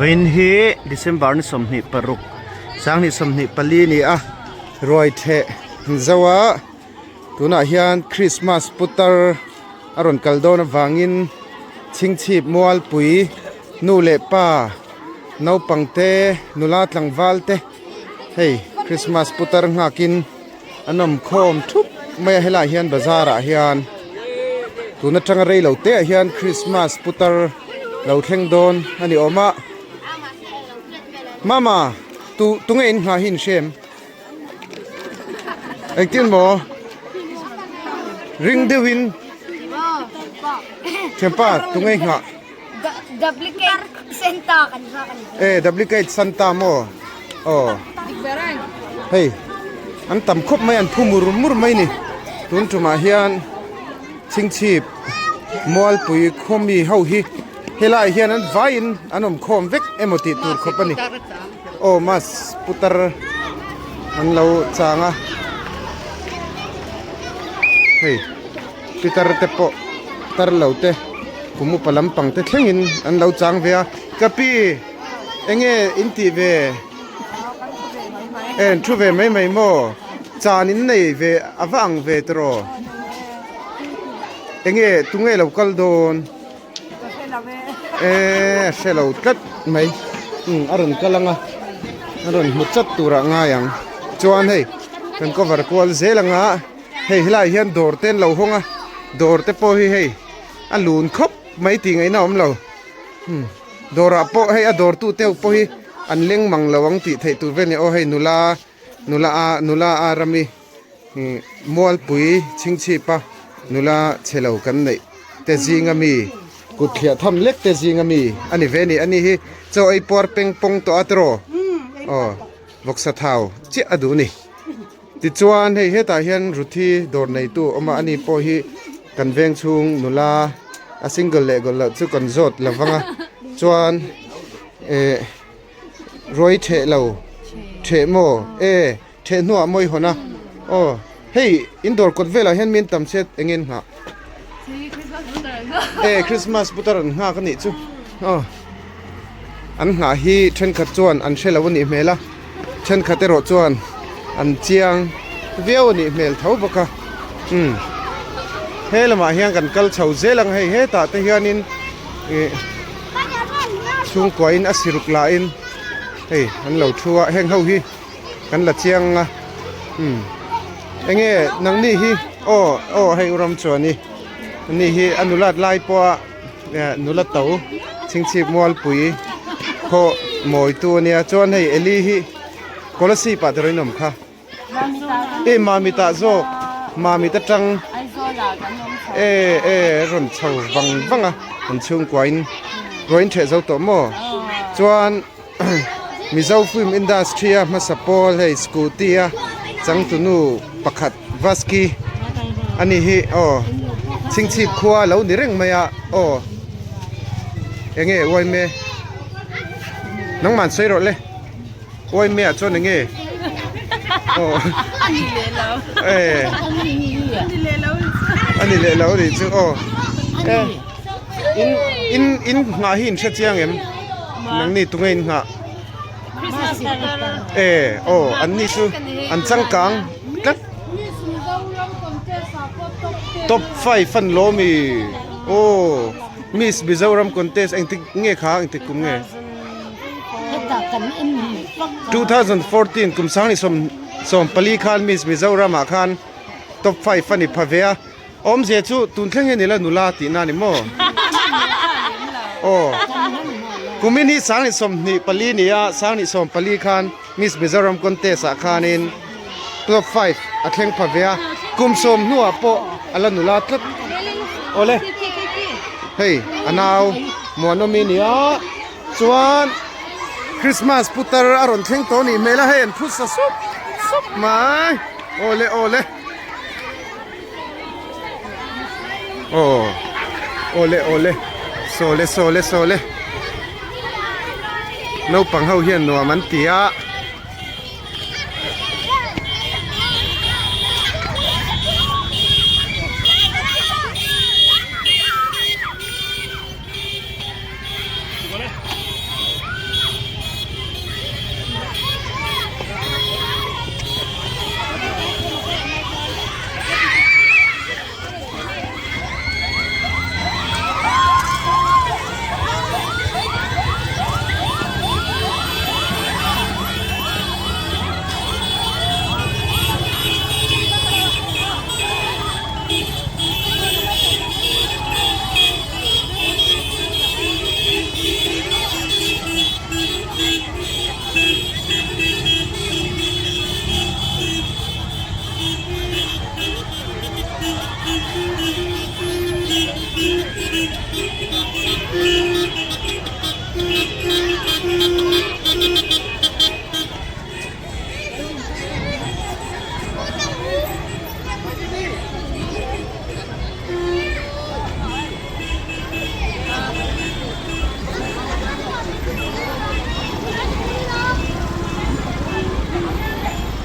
Vawiin hi December ni 26 2024 a ni a ruai theh an zo a tunah hian Christmas putar a rawn kal dawn avangin chhingchhip mualpui nu leh pa naupang te nula tlangval te hei Christmas putar nghakin an awm khawm thup mai a helaiah hian bazar ah hian tun atanga rei lo te ah hian Christmas putar lo thleng dawn a ni awm a mama tu tunge in nghah hi in hria em engtin maw ring deuh in thianpa tunge i nghah Duplicate Santa kan nghak a ni. E duplicate Santa maw aw hei an tam khawp mai an phu mur mur mai ni tun tumah hian chhingchhip mualpui khawmi ho hi helaiah hian an vaiin an awm khawm vek emaw tih tur khawp a ni aw mas putar an lo chang a hei. Pitar te pawh tar lo te kum upa lampang te thlengin an lo chang ve a ka pi enge in tih ve en thu ve mai mai maw chan in nei ve a va ang ve tiraw enge tunge lo kal dawn e a hre lo tlat mai umm a rawn kal ang a a rawn hmu chat turah ngai ang chuan hei kan cover kual zel ang a. Hei helaiah hian dawr te an lo hawng a dawr te pawh hi hei a lun khawp mai tih ngaihna a awm lo umm dawrah pawh hei a dawr tu te ho pawh hi an leng mang lo ang tih theih tur vel a ni aw hei nula nula a nula a rami ihh mualpui chhingchhip a nula chhe lo kan neih te zinga mi kut thliah tham lek te zinga mi a ni ve a ni ani hi chaw ei puar peng pawng tawh a tiraw aw vawksa thau chiah a duh a ni. Tichuan hei hetah hian Ruthi dawr neitu a awm a ani pawh hi kan veng chhung nula a single leh gawlh loh chu kan zawt lo vang a chuan eh ruai theh lo theh maw e theh hnuah mawi hawn a aw hei in dawr kawt velah hian min tam chhiat eng nge an nghah e Christmas putar an nghak a nih chu aw an nghah hi thenkhat chuan an hre lo a nih hmel a. Thenkhat erawh chuan an chiang viau a nih hmel tho bawk a umm he lamah hian kan kal chho zel ang hei hetah te hianin ih chhungkua in a siruk lah in hei an lo thu a heng ho hi kan la chiang a umm enge nangni hi aw aw hei u ram chuan i ani hi a nulat lai pawha. Nula to chhingchhip mualpui khaw mawi tu ania chuan hei Eli hi Kolasib ah te rawn awm kha e Mamit ah zawk Mamit atang e e rawn chho vang vang a an chhungkua in ruain theh zo tawh maw chuan Mizo film industry a hmasa pawl hei scooty a changtunu pakhat Vaski ani hi aw chhingchhip khua lo ni reng mai a aw enge uaime nangman sawi rawh le uaime ah chuan enge aw e ani leh lo ani chu aw e in in in nghah hi in hre chiang em nangni tunge in nghah e aw an ni chu an changkang tlat top 5 an lawm i aw miss mizoram contest engtik nge kha engtik kum nge 2014 kum sang ni sawm sawm pali khan miss mizoram ah khan top 5 a ni pha ve a Awmzia chu tun thleng hian ila nula tih na ni maw? Aw. Kumin hi 2024 ni a, 2024 khan Miss Mizoram contest ah khanin top 5 a thleng pha ve a, kum sawm hnuah pawh a la nula tlat. Awle. Hei a nau Muanawmi ni a, chuan Christmas putar a rawn thleng tawh a nih hmel a, hei an phusa sup sup mai. Awle awle. Aw awle awle sawle sawle sawle naupang ho hian nuam an ti a.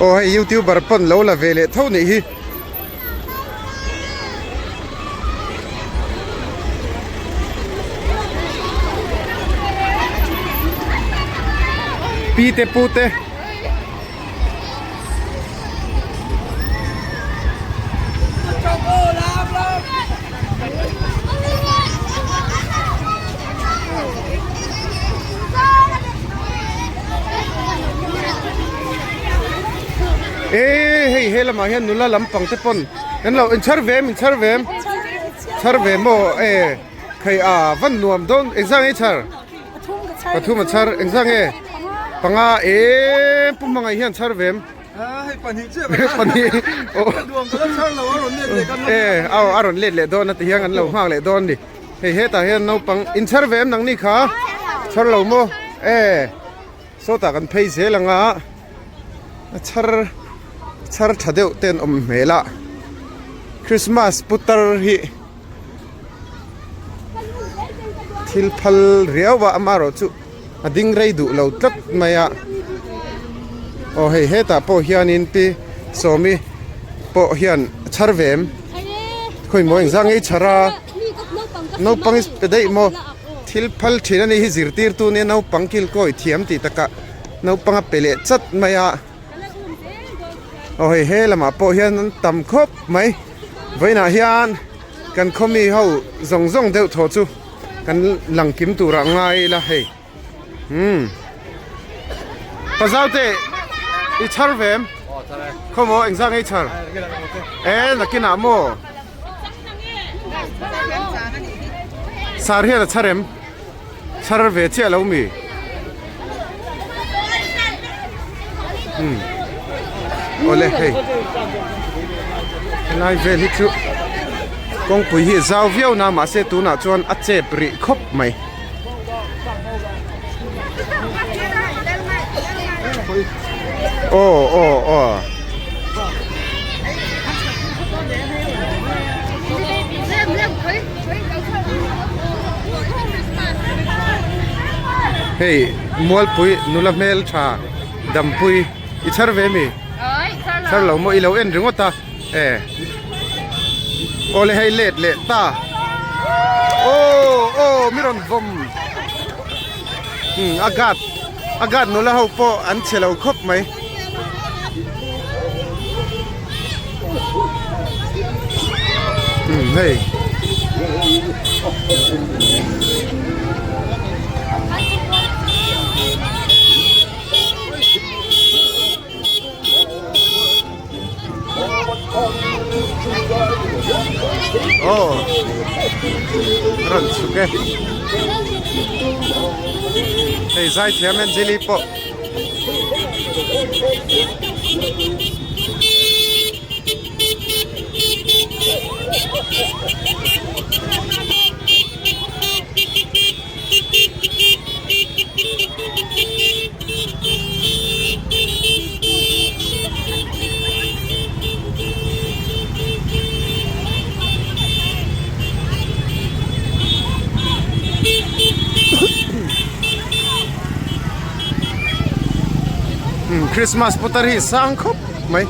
Aw hei youtuber pawn lo la ve leh tho nih hi. Pi te pu te. Eee hei he lamah hian nula lampang te pawn kan lo inchhar ve em inchhar ve em chhar ve maw e khei a van nuam dawn engzah nge i chhar pathum a chhar engzah nge panga eee pu hmangaih hian chhar ve em pahnih e aw a rawn let leh dawn a ti hian an lo nghak leh dawn a ni hei hetah hian naupang inchhar ve em nangni kha chhar lo maw e. Sawtah kan phei zel ang a, a chhar chhar tha deuh te an awm hmel a, Christmas putar hi thil phal riau a amaherawh chu a ding rei duh lo tlat mai a, aw hei hetah pawh hianin pi Sawmi pawh hian a chhar ve em khawimaw engzah nge i chhar a naupang i pe daih maw. Thil phal thin a nih hi zirtirtu nia naupang kilkawi thiam tih takah naupang a pe leh chat mai a aw hei he lamah pawh hian an tam khawp mai vawiinah hian kan khaw mi ho zawng zawng deuh thaw chu kan lang kim turah ngai ila hei umm pazaute i chhar ve em khawmaw engzah nge i chhar e nakinah maw. Sar hian a chhar em? Chhar ve chiah lo mi? Umm awle hei helai vel hi chu kawngpui hi a zau viau na mahse tunah chuan a chep rih khawp mai. Aw aw aw. Hei Mualpui nula hmel tha dampui i chhar ve mi? Chhar lo maw i lo en ringawt a e. Awle hei let leh ta. Aw aw mi rawn vawm. A guard a guard nula ho pawh an chhe lo khawp mai. Umm hei. Aw rawn chhuk e hei zaithiam Anjali pawh Christmas putar hi sang khawp mai.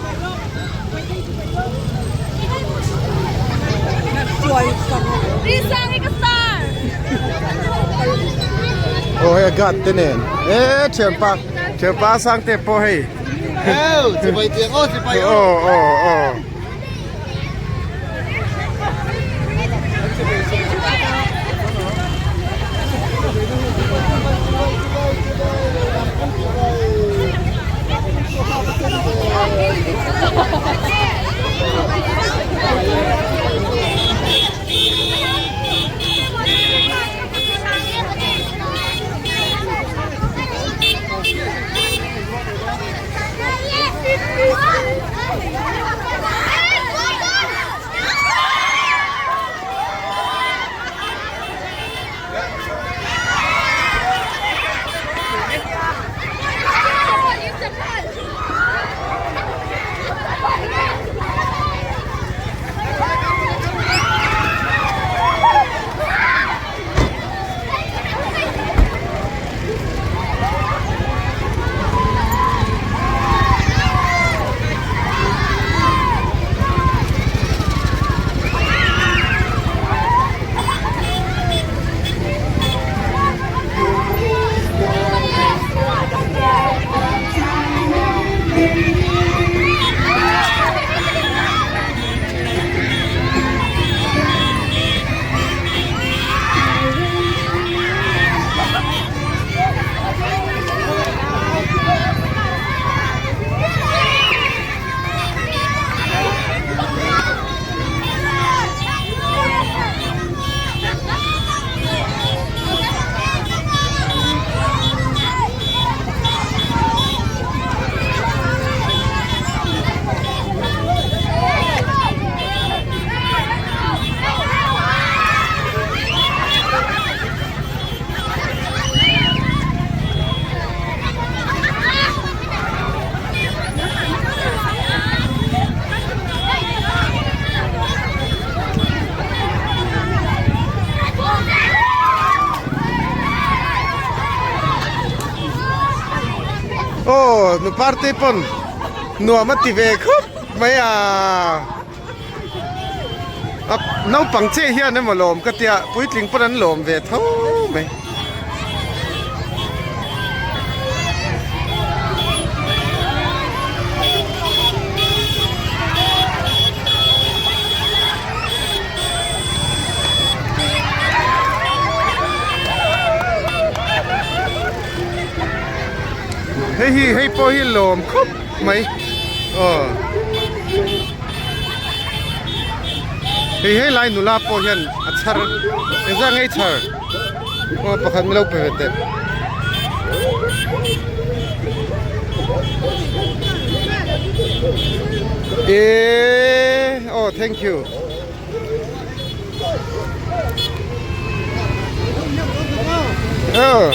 Aw hei a guard te nen e thianpa thianpa sang te pawh hei aw aw aw. Aw nu parte pawn nuam a ti ve khawp mai a. A naupang che hian emaw lawm ka tia puitling pawn an lawm ve tho mai. Hei hi hei pawh hi lawm khawp mai aw hei he lai nula pawh hian a chhar engzah nge i chhar aw pakhat min lo pe ve teh. Eee aw thank you. Aw.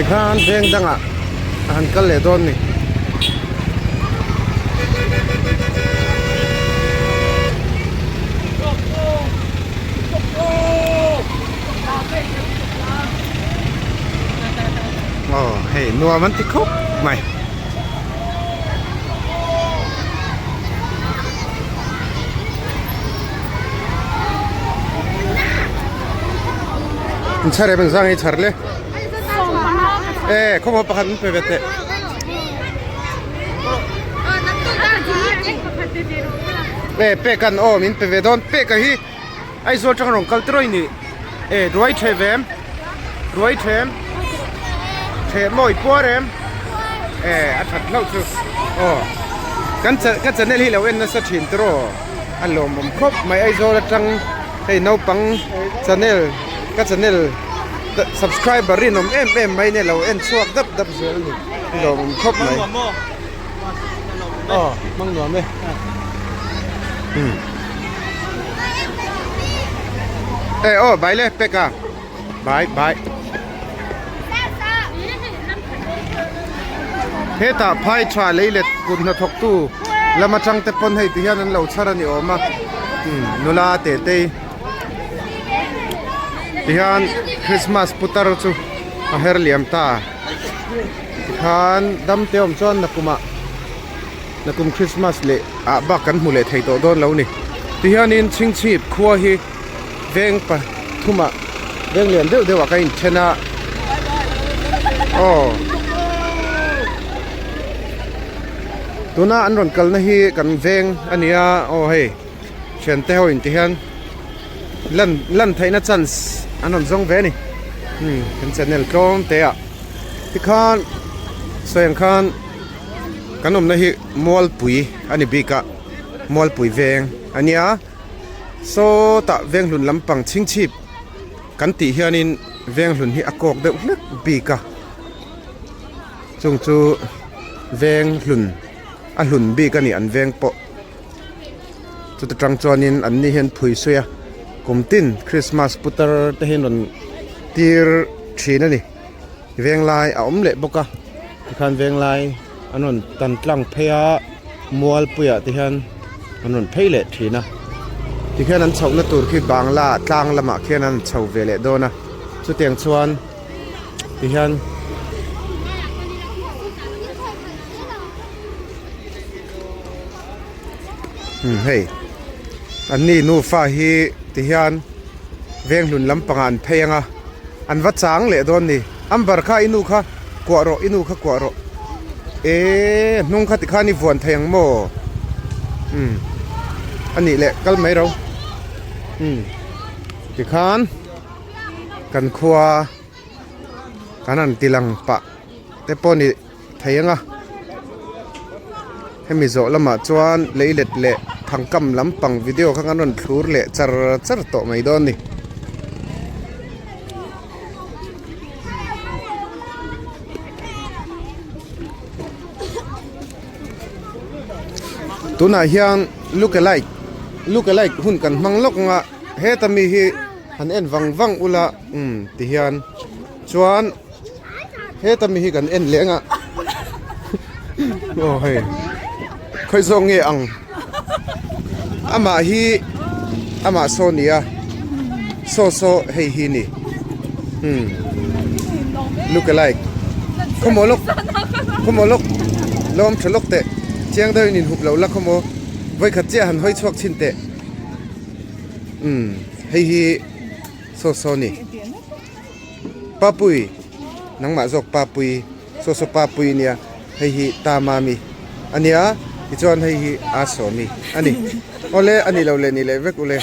Tikhan veng dangah a han kal leh dawn ni. Aw hei nuam an ti khawp mai. Chhar em zang hi chhar le e khawmaw pakhat an pe ve teh e pek an aw min pe ve dawn pek a hi Aizawl tang rawng kal tirawi ni e ruai the ve em ruai the em the mawi puar em e a that hlauh chu aw kan ka channel hi lo en nasa thin tiraw a lawmawm khawp mai Aizawl atang hei naupang channel ka channel subscriber rinawm em em mai nia lo en chhuak dap dap zel a ni lawmawm khawp mai aw hmang nuam e umm e aw bai le pek a bai bai hetah phai tha lei let kut hnathawk tu lam atang te pawn hei ti hian an lo chhar a ni awm a umm nula te te ti hian christmas putar chu a her liam ta tikhan dam te awm chuan nakumah nakum christmas leh ah bak kan hmu leh thei tawh dawn lo ni tihianin chhingchhip khua hi veng pathumah veng lian deuh deuh ah ka inthen a aw tuna an rawn kalna hi kan veng a ni a aw hei thiante ho in ti hian lan lan theihna chance an rawn zawng ve a ni umm kan channel tlawm te ah tikhan sawi ang khan kan awmna hi mualpui a ni bik a mualpui veng a nia. Sawtah Venghlun lampang chhingchhip kan tih hianin Venghlun hi a kawk deuh hlek bik a, chung chu Venghlun a hlun bik a ni an veng pawh. Chuta tang chuanin an ni hian phui sawi a, kum tin Christmas putar te hi an rawn tir thin a ni. Venglai a awm leh bawk a, tikhan Venglai an rawn tan tlang phei a Mualpuiah te hian an rawn phei leh thin a tikhian an chhohna tur khi Bangla tlang lamah khian an chho ve leh dawn a chutiang chuan tihian umm hei an ni nufa hi tihian Venghlun lampangah an phei ang a an va chang leh dawn ni Amber kha i nu kha kuah rawh i nu kha kuah rawh eee hnung kha tikhan i vuan thei ang maw umm a nih leh kal mai ro umm tikhan kan khua kan han ti lang pah te pawh ni thei ang a hemi zawh lamah chuan leilet leh thangkam lampang video kha kan rawn thlur leh char char tawh mai dawn a ni. Tunah hian look alike look alike hun kan hmang lawk ang a heta mi hi han en vang vang ula umm ti hian chuan heta mi hi kan en leh ang a aw hei khawi zawk nge ang amah hi amah saw nia saw saw hei hi ni umm look alike khawmaw lawk khawmaw lawk lawm tha lawk teh chiang deuhin inhup lo la khawmaw vawikhat chiah han hawi chhuak chhin teh umm hei hi saw saw ni. Papui, nangmah zawk Papui, saw saw Papui nia, hei hi Ta Mami a nia, tichuan hei hi A Sawmi a ni. Awle, a ni lo leh ni leh vek ule.